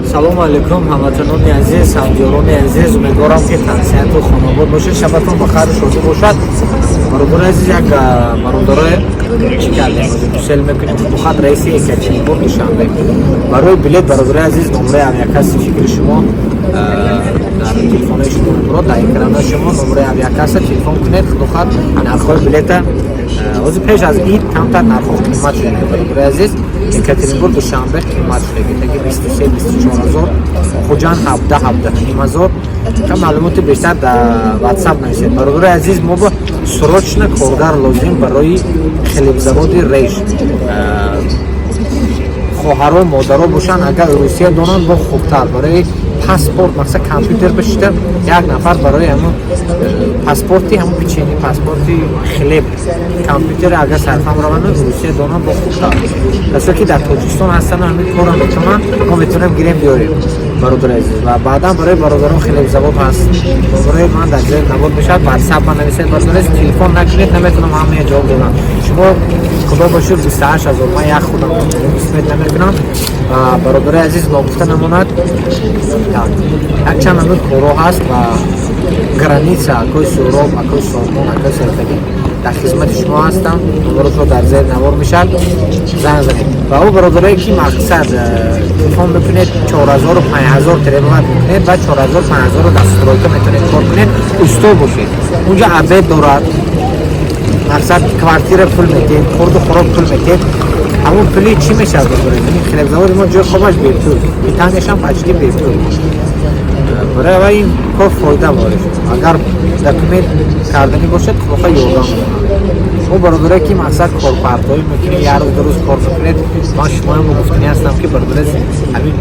Салому алейкум, ҳамватанони азиз, ҳамдиёрони азиз. Умедворам, ки тансиҳату хонобод бошед, шабатон ба хайру шодӣ бошад. Бародари азиз, як бародарое чӣ кардем, гусел мекунем. Худухат раиси Екатеринбург, Душанбе барои билет. Бародари азиз, номраи авиакасси фикри шумо дар телефонои шумо мебурад, дар экрана шумо номраи авиакасса, телефон кунед. Худухат нархҳои билета ҳозир пеш аз ид камтар нархҳо қимат шуда. Бародари азиз, Екатеринбург, Душанбе қимат шуда, таги 23, 24 ҳазор, Хуҷанд 17, 17,5 ҳазор. Ка маълумоти бештар дар WhatsApp нависед. Бародари азиз, мо ба срочно коргар лозим барои хлебзаводи Реш. Хоҳаро, модаро бошанд, агар русия донанд, бо хубтар. Барои паспорт, мақсад, компютер бишита, як нафар барои ҳамун паспорти, ҳамун печени, паспорти хлеб, компютер агар сарфам раванд, русия донанд, бо хубтар. Касое ки дар Тоҷикистон ҳастанд, ҳамин корро метавонанд, мо метавонем гирем, биёрем, бародари азиз. Ва баъдан барои бародарон хлебзавод ҳаст. Барои ман дар ҷои навод мешавад, WhatsApp ман нависед. Бародари азиз, телефон накунед, наметавонам ҳамаи ҷавоб додам. Шумо, худо ба шукр, 28 ҳазор ман як худам исмет намекунам. Бародари азиз, ногуфта намонад, якчанд намуд корҳо ҳаст ва граница. Акои Суроб, акои Сомон, акои Сайфалӣ дар хизмати шумо ҳастам. Номеротро дар зери навор мешавад, занг занед. Ва ӯ бародарое ки, мақсад, телефон мекунед, 4000-у 5000 требовать мекунед ва 4000, 5000-ро дар стройка метавонед кор кунед, усто бошед. Унҷо обед дорад, мақсад, квартира пул метед, хурду хӯрок пул метед. Ҳамон пули чӣ мешавад, бародари? Хлебзаводи мо ҷои хобаш бепул, питанияшам почти бепул. Барои ва ин кор фоида доред. Агар документ карданӣ бошад, худоха ёрдам мекунад. Мо бародаре ки, мақсад, корпартоӣ мекунед, як рӯз, 2 рӯз кор мекунед, ман шумоям гуфтанӣ ҳастам, ки бародаре, ҳамин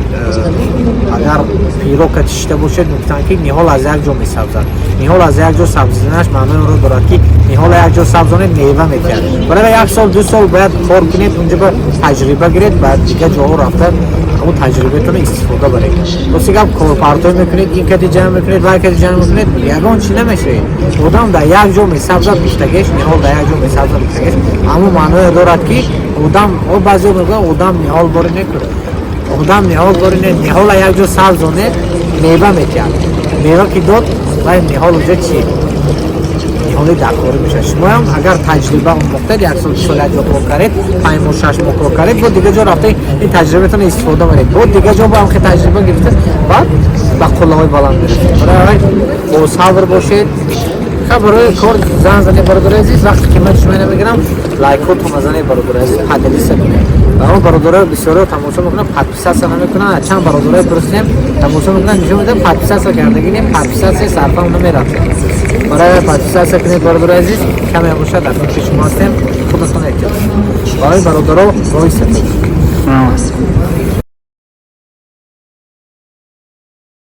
агар пирока чишта бошед, мегуфтанд, ки ниҳол аз як ҷо месабзад. Ниҳол аз як ҷо сабзиданаш маънои онро дорад, ки ниҳола як ҷо сабзонед, мева метиҳад. Барои як сол, 2 сол бояд кор кунед, унҷо ба таҷриба гиред, баъд дигар ҷоҳо рафта, ҳамон таҷрибаатонро истифода баред. Рости гап, корпартоӣ мекунед, ин кати ҷамъ мекунед, вай кати ҷамъ мекунед, ягон чӣ намешавед. Одам дар як ҷо месабзад, гуфтагеш, ниҳол дар як ҷо месабзад, гуфтагеш, ҳамон маъное дорад, ки одам, баъзео мегӯянд, одам ниҳол бори некун, одам ниҳол бори не, ниҳола як ҷо сабзонед, мева метиҳад. Мева ки дод, вай ниҳол уҷа чи ниҳоли даркорӣ мешавад. Шумоям агар таҷриба омӯхтед, як сол, 2 сол як ҷо кор кардед, 5 моҳ, 6 моҳ кор кардед, бо дигар ҷо рафта, ин таҷрибатонро истифода баред, бо дигар ҷо бо ҳамхе таҷриба гирифта, баъд ба қуллаҳои баланд мерасед. Барои бо сабр бошед. Ха, барои кор занг занед, бародари азиз. Вақти қимати шумо намегирам, лайкотон занед, бародари азиз, поделиться кунед. Ва он бародарои бисёрио тамошо мекунанд, подписаться намекунанд. Чанд бародарое пурсидем, тамошо мекунанд, нишон медиҳанд, подписаться кардагӣ не, подписаться сарфам намерафт. Барои подписаться кунед, бародари азиз. Каме бошад, дар фикри шумо ҳастем, худатон эҳтиёт. Барои бародаро роҳи сафед.